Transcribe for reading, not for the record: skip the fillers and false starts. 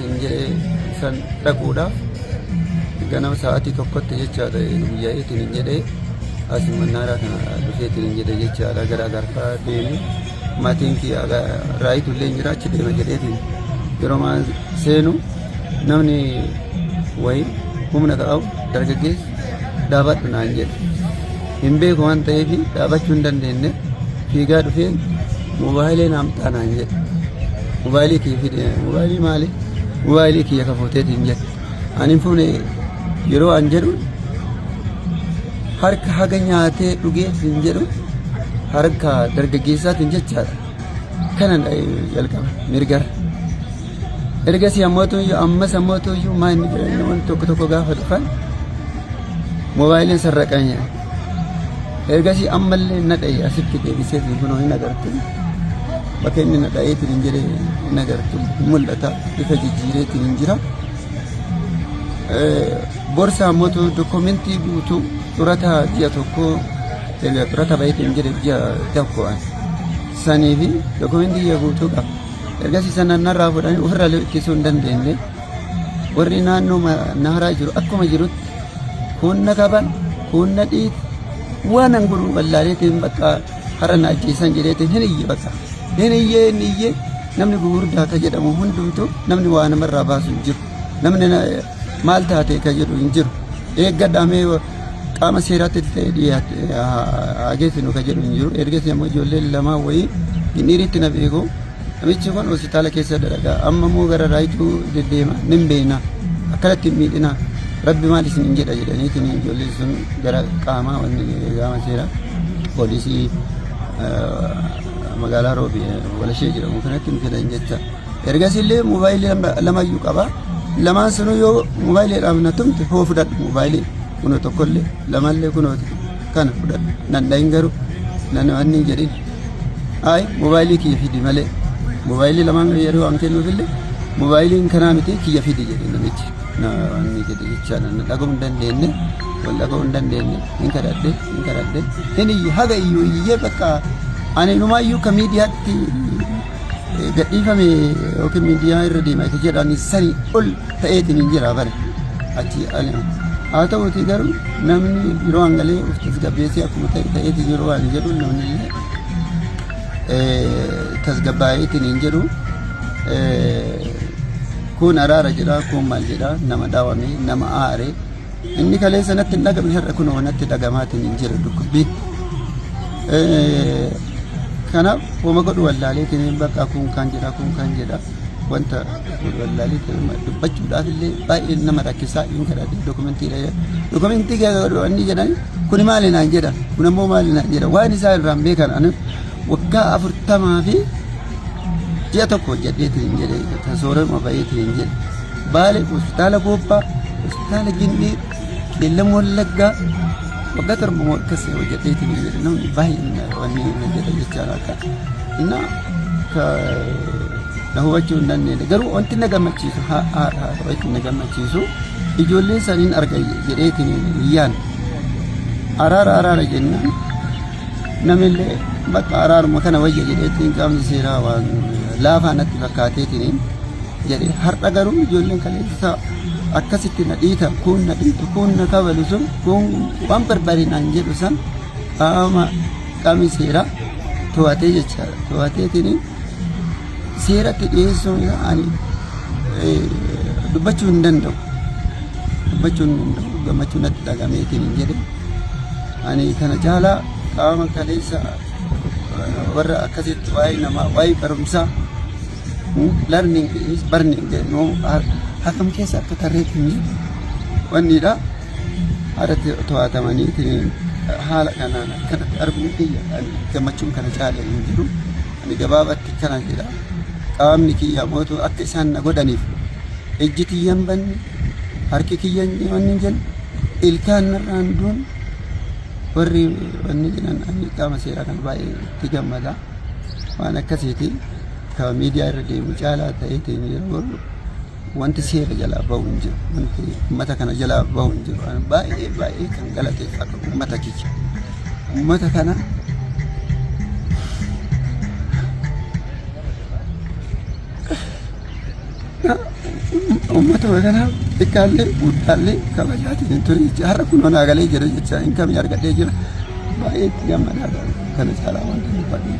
jedheetiin jedhee san dhaquudhaaf ganama sa'aatii tokkotti jechaadha guyyaa'eetiin jedhee as mannaaraa kana dhufeetiin jedhe jechaadha. Gara Agarfaa deeme, maatiin kiyya raayitu illee jira, achi deema jedheetiin yeroo maan seenu namni wayii humna qabu dargaggeessi dhaabadhu naan jedhe. Hin beeku waan ta'eef dhaabachuu hin dandeenye. Fiigaa dhufeen moobaayilii naamxaa naan jedhe. Moobaayilii kiyya fide. Moobaayilii maali? Moobaayilii kiyya ka fuuteetiin jedhe. Ani hin fuune yeroo an jedhu harka haga nyaatee dhugee hin jedhu, harka dargaggeessaatiin jechaadha. Kana jalqaba mirgara. Ergasii ammootu ammas ammootu iyyuu maa inni jedhan namoonni tokko tokko gaafa dhufan moobaayiliin sarraqan jedhan. Ergasii ammallee na dha'e, asitti deebisee fi kunoo hin agartu. Bakka inni na dha'eetiin hin jedhe hin agartu, mul'ata, bifa jijjiireetiin hin jira. Borsaa ammootu dokumentii guutuu xurataa ji'a tokkoo, erga xurata baheetiin hin jedhe ji'a tokko sanii fi dokumentii guutuu qaba. Ergasii sana narraa fuudhanii ofirraa ittisuu hin dandeenye. Warri naannoo naaraa jiru akkuma jirutti kuun na qaban, kuun na dhiit, waan an godhu wallaaleetiin bakka har'a na ajjeesan jedheetiin hin iyye, bakka hin iyyee hin iyyee. Namni gugurdaa ka jedhamu hundumtuu namni waa namarraa baasu hin jiru. Namni maal taate ka jedhu hin jiru. Eeggadhaa mee qaama seeraatti ta'e dhiyaate haa geessinu ka jedhu hin jiru. Ergasii ammoo ijoolleen lamaa wayii Gindhiiritti na beeku. Namichi kun hospitaala keessa dalagaa, amma immoo gara raayituu deddeema, nin beekna, akkanatti hin miidhina, rabbi maal isin hin jedha jedhaniitiin ijoolleen sun gara qaamaa wanni qaama seeraa poolisii magaalaa Roobi Walashee jedhamu kanatti nu fidan jecha. Ergasii illee moobaayilii lamayyuu qaba. Lamaan sunuu yoo moobaayiliidhaaf na tumte hoo fudhadhu, moobaayilii kunoo tokkollee lamallee kunoo kana fudhadhu, nan dhahin garuu nan wanni hin jedhin. Ayi, moobaayilii kiyya fidi malee, moobaayilii lamaan yeroo an kennuufillee moobaayiliin kanaa miti, kiyya fidi jedhe namichi. Na wanni jedhe jechaadha, na dhaga'uu hin dandeenye, wal dhaga'uu hin dandeenye. Hin kadhadhe, hin kadhadhe, hin iyye, haga iyyuu iyyee bakka ani inumaayyuu ka miidiyaatti gadhiifame yookiin miidiyaa irra deema isa jedhan sanii ol ta'eetiin hin jira bare achi ani. Haa ta'uuti garuu namni yeroo hangalee of tasgabbeessee akkuma ta'e ta'eeti yeroo ani jedhu namni illee tasgabbaa'eetiin hin jedhu. Kun araara jedha, kun maal jedha, nama dhaawame, nama aare. Inni kaleessa natti hin dhagamne har'a kunoo natti dhagamaatiin hin jira dhukkubbiin. Kanaaf homa godhu wallaaleetiin bakka kun kan jedha, kun kan jedha, wanta godhu wallaaleetiin dubbachuudhaaf illee baay'ee nama rakkisaa. Hin kadhadhe, dokumentii dokumentii inni jedhan kuni maali naan jedha, kun ammoo maali naan jedha, waan isaa irraan beekan. Ani waggaa 40 fi ji'a 1 hojjedheetiin hin jedhe, kan soorama baheetiin hin jedhe. Baale, hospitaala Goobbaa, hospitaala Gindii, Qeellam Wallaggaa waggaa 7 moo akkas hojjedheetiin hin jedhe. Namni baay'een wanni na jedha jechaadha akka inna ka na hubachuu hin dandeenye. Garuu wanti na gammachiisu, haa wanti na gammachiisu, ijoolleen saniin arga jedheetiin hin yaadne. Araara araara jennaan namillee bakka araaruma kana wayya jedheetiin qaamni seeraa waan laafaa natti fakkaateetiin jedhe. Har'a garuu ijoolleen kaleessa akkasitti na dhiitan, kun na dhiitu, kun na kabalu sun, kun waan barbaade naan jedhu san qaamni seeraa to'atee jechaadha. To'ateetiin seeratti dhiyeessuun ani dubbachuu hin danda'u. Dubbachuu hin danda'u. Gammachuu natti dhagameetiin hin jedhe. Ani kana caalaa qaama kaleessa warra akkasitti waa'ee namaa, waa'ee barumsaa, learning is burning jennu, hakam keessa akka tarreetti hin jiru wannidha. Haala to'atamanii haala kanaan akkanatti arguun kiyya gammachuun kana caala hin jiru. Ani gabaabatti kana jedha. Qaamni kiyya mootu akka isaan na godhaniif ijji tiyyan banne, harki kiyya wanni hin jenne, ilkaan narraan duun warri wanni jedhan. Ani qaama seeraa kana baay'ee itti gammada. Waan akkasiiti ka miidiyaa irra deemu caalaa ta'eetiin yeroo wanti seera jalaa bahu hin jiru. Wanti uummata kana jalaa bahu hin jiru. Ani baay'ee baay'ee kan galateeffadhu uummata kiyya. Uummata kana Uummata kanaaf xiqqaallee guddaallee kabajaatiin hin ture jecha har'a kunoo naa galee jira jecha hin kamii argadhee jira. Baay'ee itti gammadaa kana caalaa wanta dubbadhu.